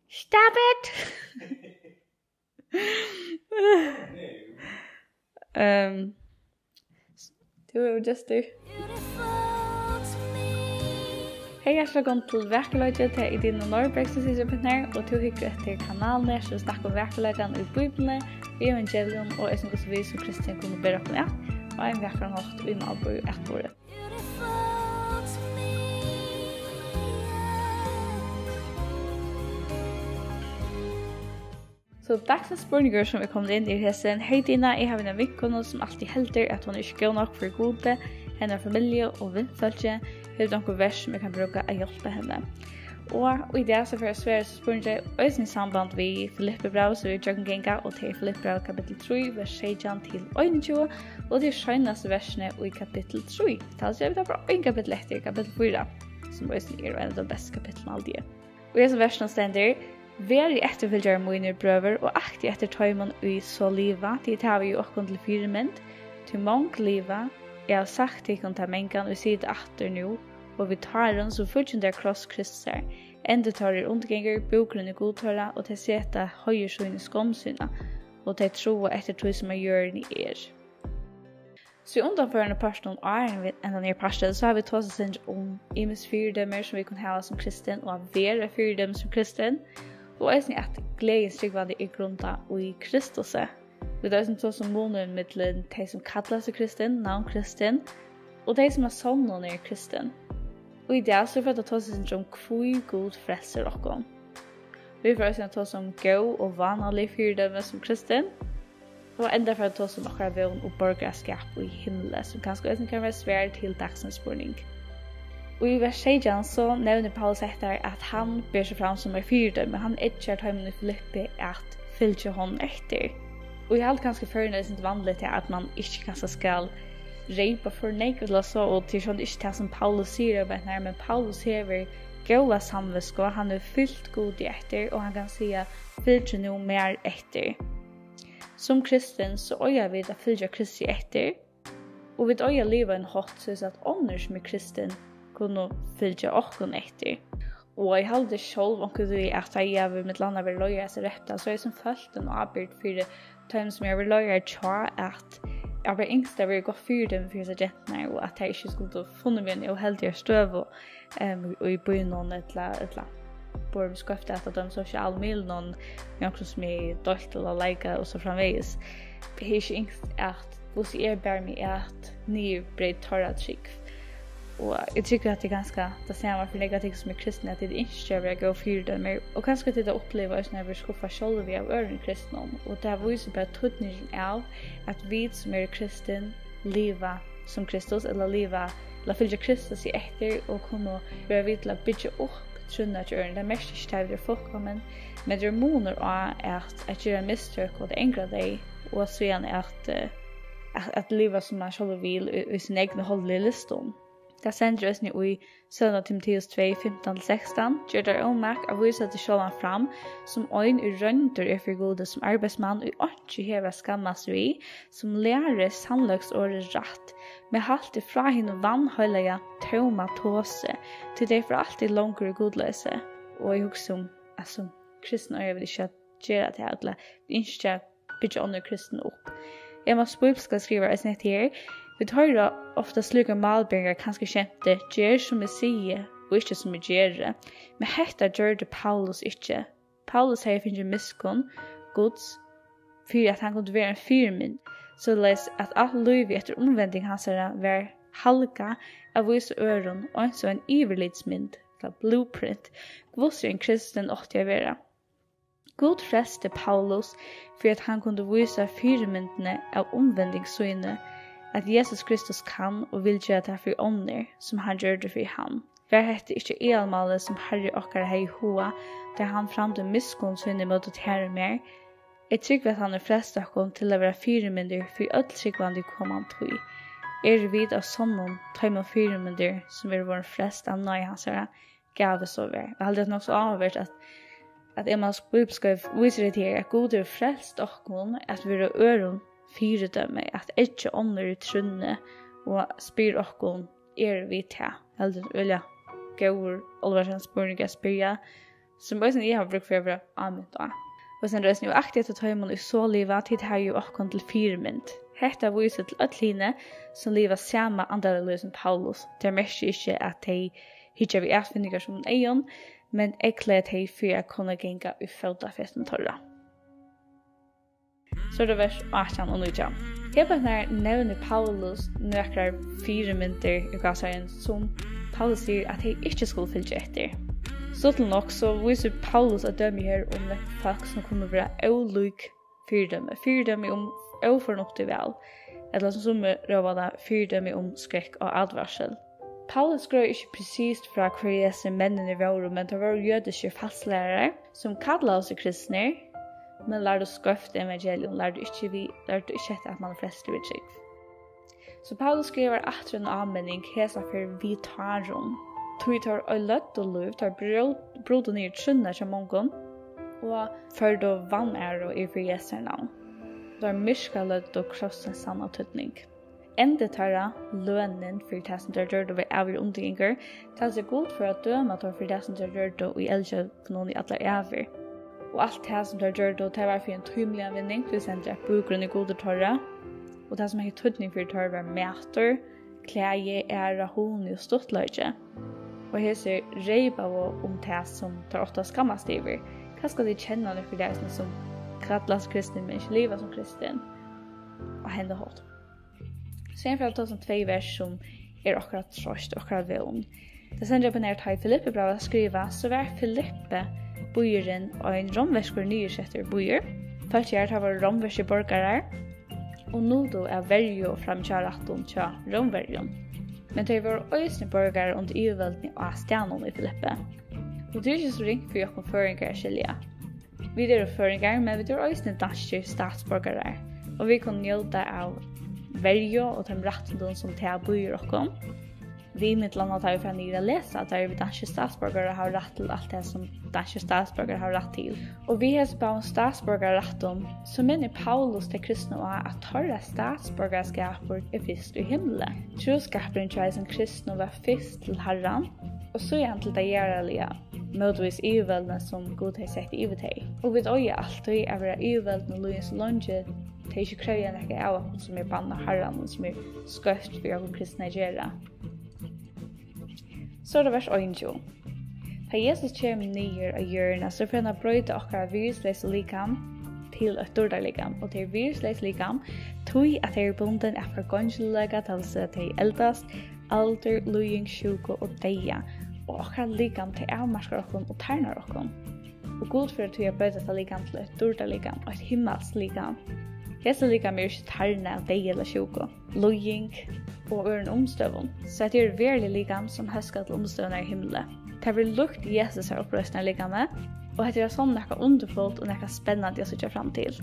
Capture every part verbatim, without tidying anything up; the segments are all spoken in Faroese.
Stop it! um, Tú hevur gestur. Hey, hjartaliga vælkomin til Vakurleiki. Tað er Idina Norberg, sum situr her, og tú hyggur eftir kanalini, har vit snakka um vakurleikan í Bíbliuni, í evangelium og eisini, hvussu vit sum kristin kunnu bera okkum at á ein vakran hátt í málburði og atburði. So, dagsins spurningur, sum er komin inn, er hesin: Hey Dina, eg havi eina vinkonu, sum altíð heldur, at hon er ikki góð nokk fyri Gudi. Hennara familju og vinfólki. Hevur tú onkur vers, sum eg kann brúka at hjálpa henni? Og í dag so fari eg at svara hesum spurningi, eisini í samband við Filippibrævið, sum vit gjøgnumganga, og tað er Filippibrævið kapittul trý, vers seytjan til einogtjúgu, og tað er seinastu versini í kapittul trý. Tað vil siga, vit hava bara ein kapittul eftir, kapittul fýra, sum eisini er ein av teimum bestu kapitlunum, haldi eg. Og í hesum versinum stendur: Verið eftirfylgjarar mínir, brøður, og aktið eftir teimum, ið so liva, tí tað havi eg okkum til fyrimynd, tí mong liva. Eg havi sagt tykkum tað mangan, og eg sigi tað aftur nú, og við tárum, sum fíggindar kross Kristusar, endi teirra er undirgangur, búkurin er gud teirra, og tey seta heiður sín í skomm sína, og tey tráa eftir tí, sum á jørðini er. So í undanfarnu pørtunum, áðrenn vit enda nýggja partin, so hava vit tosað eitt sindur um ymisk fyridømi, sum vit kunnu hava sum kristin, og at vera fyridømi sum kristin, og eisini at gleðin trúgvandi er grundað í Kristusi. Vit hava eisini tosað um munin millum tey, sum kalla seg kristin, navnkristin, og tey, sum av sonnum eru kristin. Og í dag, so fara vit at tosa eitt sindur um, hví Gud frelsir okkum. Vit fara eisini at tosa um góð og vánalig fyridømi sum kristin. Og enda fara vit at tosa um okkara vón og borgarskap í himli, sum kanska eisini kann vera svar til dagsins spurning. Og í vers seytjan, so nevnir Paulus hetta, at hann ber seg fram sum eitt fyridømi. Hann eggjar teimum í Filippi at fylgja honum eftir. Og eg haldi kanska, í Føroyum er tað vanligt, at man ikki kanska skal reypa for nógv ella so, og tað er sjálvandi ikki tað, sum Paulus sigur, men her, men Paulus hevur góða samvitsku, hann hevur fylgt Gudi eftir, og hann kann siga: Fylg nú mær eftir. Sum kristin, so eiga vit at fylgja Kristi eftir, og vit eiga at liva ein hátt, soleiðis at onnur, sum eru kristin, kunnu fylgja okkum eftir. Og eg haldi sjálv onkuntíð, at tá eg havi millum annað verið leiðari, so retta, so eg sum følt eina ábyrgd fyri teimum, sum eg havi verið leiðari hjá, at eg havi ynskt at vera gott fyridømi fyri hesar genturnar, og at tær ikki skuldu funnið meg í eini óheldigari støðu, em, í býnum ella, ella borið meg skeivt at á teimum sosialu miðlunum, við onkrum, sum eg deilti ella likea og so framvegis. Eg hevði ikki ynskt, at hvussu eg bar meg at, niðurbreyt teirra trúgv. Og eg trúgvi, at tað er kanska tað sama fyri nógv av tykkum, sum eru kristin, at tit ynskja at vera góð fyridømir, og kanska tit hava upplivað eisini at vera skuffað sjálvi av øðrum kristnum. Og tað vísir bara týdningin av, at vit, sum eru kristin, liva sum Kristus, ella liva, ella fylgja Kristusi eftir, og kunnu vera við til at byggja upp trúnna hjá øðrum. Tað merkir ikki, at vit eru fullkomin, men tað er munur á at, at gera mistøk og at angra tey, og síðan at, eh, at, at liva, sum man sjálvur vil, í, í sín egnu holdligu listum. Tað stendur eisini í Søgn av Timoteus tvey, fimtan til sekstan: Ger tær ómak at vísa teg sjálvan fram sum ein, ið royndur er fyri Gudi, sum arbeiðsmann, ið einki hevur at skammast við, sum lærir sannleiksorðið rætt, men halt teg frá hinum vanheilaga, tóma tosi, tí tey fara altíð longur í gudloysi. Og eg hugsi um, altso, kristin eiga vit ikki at gera tað, ella vit ynskja at byggja onnur kristin upp. Emmaus Bíbliuskúli skrivar eisini hetta her: Vit hoyra ofta slíkar málberingar, kanska skemti: Ger sum eg sigi, og ikki sum eg geri. Men hetta gjørdi Paulus ikki. Paulus hevði fingið miskunn Guds, fyri at hann kundi vera ein fyrimynd, soleiðis at alt lívið eftir umvending hansara var halgað at vísa øðrum, eins og ein yvirlitsmynd, ella blueprint, hvussu ein kristin átti at vera. Gud frelsti Paulus, fyri at hann kundi vísa fyrimyndini av umvending síni, at Jesus Kristus kann og vil gera tað fyri onnur, sum hann gjørdi fyri hann. Var hetta ikki aðalmálið, sum Harri okkara hevði í huga, tá hann framdi miskunn sín ímóti tær og mær? Eg trúgvi, at hann hevur frelst okkum til at vera fyrimyndir fyri øll trúgvandi í komandi tíð. Eru vit av sonnum teimum fyrimyndir, sum eru vorðin frelst av náði hansara, gævi so var. Eg haldi, at nokk so áhugavert, at, at Emmaus Bíbliuskúli vísir hetta her, at Gud hevur frelst okkum at vera øðrum fyridømi, at eggja onnur í trúnni, og spyr okkum: Eru vit tað? Eg haldi, tað er øgiliga góður, álvarsamur spurningur at spyrja, sum eisini eg havi brúk fyri at vera áminnt á. Og sum eisini jú aktivt eftir teimum, ið so liva, tit hava jú okkum til fyrimynd. Hetta vísir til øll hini, sum liva sama andalig lív sum Paulus. Tað merkir ikki, at tey hyggja við atfinningarsamum eygum, men eygleiða tey fyri at kunna ganga í fótafetum teirra. So er tað vers átjan og nítjan. Her nevnir Paulus nøkrar fyrimyndir í gásareygum, sum Paulus sigur, at tey ikki skulu fylgja eftir. Stuttligt nokk, so vísir Paulus eitt dømi her um nøkur fólk, sum kunnu vera ólík fyridømi. Fyridømi um ófornuftigt val, ella sum summi rópa tað, fyridømi um skrekk og advarsel. Paulus greiðir ikki presist frá, hvør hesir menninir vóru, men teir vóru jødiskir falsklærarar, sum kallaðu seg kristnir, men lærdu skeivt evangelium, lærdu ikki við, lærdu ikki hetta, at mann er frelstur við trúgv. So Paulus skrivar aftur eina áminning, hesa ferð við tárum. Tí teir oyðiløgdu lív, teir bró-, brutu niður trúnna hjá mongum og førdu vanæru yvir fyri Jesu navn. Teir myrkaløgdu krossins sanna týdning. Endi teirra, lønin fyri tað, sum teir gjørdu, var ævir undirgangur, tað vil siga, Gud fór at døma teir fyri tað, sum teir gjørdu í eldskjólpinum í allar ævir. Og alt tað, sum teir gjørdu, tað var fyri ein tímiligan vinning, tí stendur, at búkurin í Gudi teirra, og tað, sum hevði týdning fyri teir, var matur, klæði, æra, hugni og stuttleiki. Og hesir reypaðu um tað, sum teir áttu at skammast yvir. Hvat skal eg kenna nøkur í dag, sum kallast kristin, men ikki liva sum kristin? Á henda hátt. So er frá tvey túsund og tvey vers, sum er okkara trøst, okkara vón. Tað stendur upp her, tá ið Filippibrævið var skrivað, so var Filippi býurin ein rómverskur niðursettur býur. Fólkið har, tað vóru rómverskir borgarar og nutu av verju og framíhjárættum hjá Rómverjum. Men tey vóru eisini borgarar undir yvirvøldini á staðnum í Filippi. Og tað er ikki so ringt fyri okkum føroyingar at skilja. Vit eru føroyingar, men vit eru eisini danskir statsborgarar, og vit kunnu njóta av verju og teim rættindum, sum tað býður okkum. Vit, millum annað, tá vit fara niður at lesa, tá eru vit danskir statsborgarar og hava rætt til alt tað, sum danskir statsborgarar hava rætt til. Og við hesum báðum statsborgararættum, so minnir Paulus tey kristnu á, at teirra statsborgaraskapur er fyrst í himli. Trúskapurin hjá hesum kristnu var fyrst til Harran, og síðan til tað jarðarliga, mótvegis yvirvøldini, sum Gud hevði sett yvir tey. Og vit eiga altíð at vera yvirvøldini lýðin, so leingi tey ikki krevja nakað av okkum, sum er bannað Harranum, sum er skeivt fyri okkum kristnu at gera. So er tað vers einogtjúgu. Tá Jesus kemur niður á jørðina, so fer hann at broyta okkara virðisleysa likam til eitt dýrdarlikam, og tað er virðisleyst likam, tí at tey eru bundin av forgongiligleika, tað vil siga, tey eldast, aldur, líðing, sjúku og deyða, og okkara likam, tað avmarkar okkum og tarnar okkum. Og Gud fer tí at broyta hetta likam til eitt dýrdarlikam, eitt himmalskt likam. Hesi likam eru ikki tarnað av deyða ella sjúku, líðing og øðrum umstøðum. So hetta eru verulig likam, sum hóska til umstøðurnar í himli. Tað verður líkt Jesusar uppreisnarlikami, og hetta er av sonnum nakað undurfult og nakað spennandi at síggja fram til.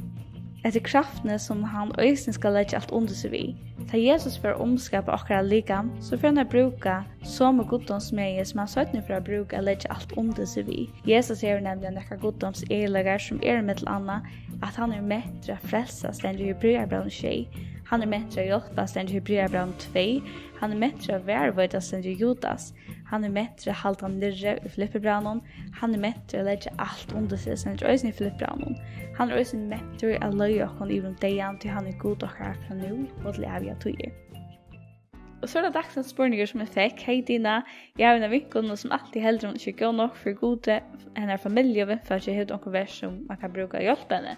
Hetta er kraftin, sum hann eisini skal leggja alt undir seg við. Tá Jesus fer at umskapa okkara likam, so fer hann at brúka somu guddómsmegi, sum hann seinni fer at brúka at leggja alt undir seg við. Jesus hevur nemliga nakrar guddómseginleikar, sum eru millum annað, at hann er mentur at frelsa, stendur í Hebrearabrævinum sjey. Hann er mentur at hjálpa, stendur í Hebrearabrævinum tvey. Hann er mentur at varðveita, stendur í Judas. Hann er mentur at halda niðri, í Filippibrævinum. Hann er mentur at leggja alt undir seg, stendur eisini í Filippibrævinum. Hann er eisini mentur at leiða okkum yvir um deyðan, tí hann er Gud okkara frá nú og til ævigar tíðir. Og so er tað dagsins spurningur, sum eg fekk. Hey Dina, eg havi eina vinkonu, sum altíð heldur, hon ikki er góð nokk fyri Gudi, hennar familju og vinfólki. Hevur tú onkur vers, sum man kann brúka at hjálpa henni?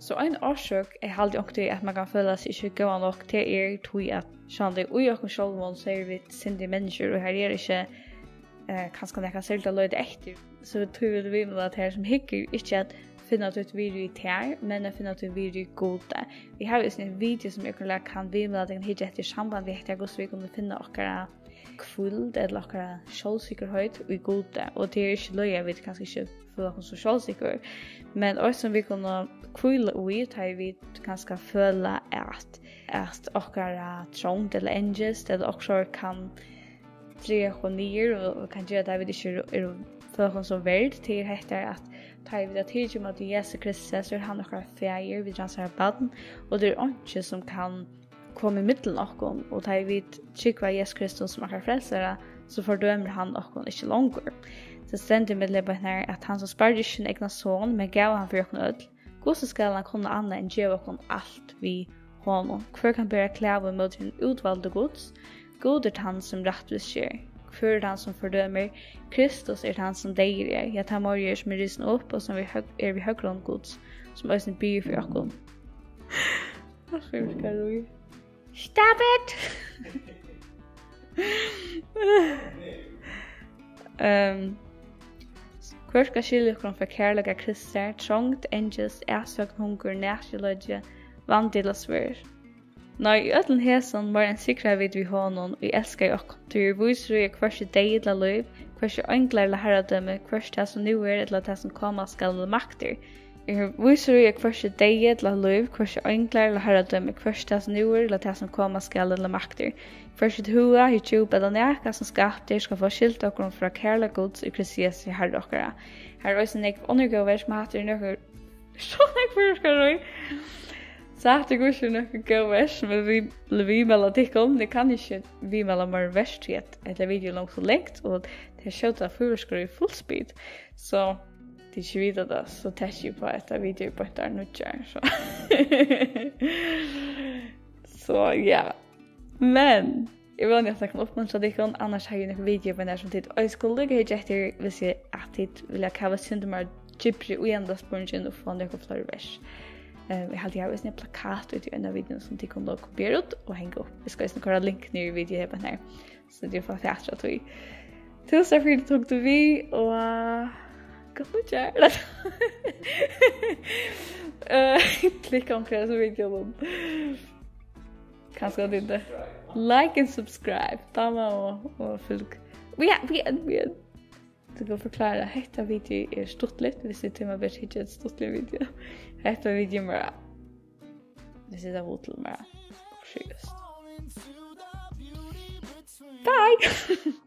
So ein orsøk, eg haldi onkuntíð, at man kann føla seg ikki góðan nokk, tað er tí, at sjálvandi í okkum sjálvum, so eru vit syndig menniskju, og har er ikki, eh, kanska nakað serligt at leita eftir. So tí vil eg viðmæla tær, sum hyggur, ikki at finna títt virði í tær, men at finna títt virði í Gudi. Vit hava eisini eitt video, sum eg kann, kann viðmæla tær, kann hyggja eftir, í samband við hetta, hvussu vit kunnu finna okkara hvíld ella okkara sjálvsikkerheit í Gudi, og tað er ikki løgið, at vit kanska ikki føla okkum so sjálvsikkur, men eitt, sum vit kunnu hvíla í, tá ið vit kanska føla, at, at okkara trongd ella angist ella okkurt kann draga okkum niður og, og kann gera, at vit ikki eru, eru, føla okkum so verd, tað er hetta, at tá ið vit hava tikið ímóti Jesu Kristi, so er hann okkara faðir, vit eru hansara barn, og tað er einki, sum kann koma ímillum okkum, og tá ið vit trúgva Jesus Kristus sum okkara frelsara, so fordømir hann okkum ikki longur. Tað stendur millum annað her, at hann, sum spardi ikki sín egna son, men gav hann fyri okkum øll, hvussu skal hann kunna annað enn geva okkum alt við honum? Hvør kann bera klagu ímóti hinum útvaldu Guds? Gud er tann, sum rættvísger. Hvør er tann, sum fordømir? Kristus er tann, sum deyður er, ja, tann morðigur, sum er risin upp, og sum við høg-, er við høgru hond Guds, sum eisini biður fyri okkum. Stop it! Ehm, hvør skal skilja okkum frá kærleika Krists? Trongd, angist, atsókn, hungur, nakjuleiki, vandi ella svørð? Nei, í øllum hesum meira enn sigra vit við honum, ið elskaði okkum. Tí eg eri vísur í, at hvørki deyði ella lív, hvørki einglar ella harradømi, hvørki tað, sum nú er, ella tað, sum koma skal, ella maktir, eg eri vísur í, at hvørki deyði ella lív, hvørki einglar ella harradømi, hvørki tað, sum nú er, ella tað, sum koma skal, ella maktir, hvørki hið høga, hið djúpa ella nakað, sum skapt er, skal fáa skilt okkum frá kærleika Guds í Kristi Jesusi Harra okkara. Har eru eisini nógv onnur góð vers, men hatta er nøkur, so nógv føroyskur í. So hatta er hvussu nøkur góð vers, sum eg vil viðmæla tykkum. Eg kann ikki viðmæla meir vers, tí at hetta video er longu so langt, og tey skjóta fýrverkskur í full speed. So tit ikki vita tað, so taki eg upp á hetta video beint áðrenn nýggjár, so. So, ja. Men eg vóni, at tað kann uppmuntra tykkum, annars havi eg nøkur video, men har sum tit eisini skulu líka hyggja eftir, hvis eg, at tit vilja kava eitt sindur meira djúpri í henda spurningin og fáa nøkur fleiri vers. Ehm, eg haldi, eg havi eisini ein plakat úti í ein av videounum, sum tit kunnu kopiera út og hanga upp. Eg skal eisini koyra link niður í video her, men her. So tit fáa fatur á tí. Túsund takk fyri, at tit tóku við, og gott nýggjár. Eh, klikka onkra av hesum videounum. Kanska tit, like and subscribe. Dáma og, og fylg. We are, we are, we are. Tú kann forklára, hetta video er stuttligt, hvis tit tíma bert hyggja at stuttlig video. Hetta video er meira, hvis tit hava hug til meira seriøst. Bye!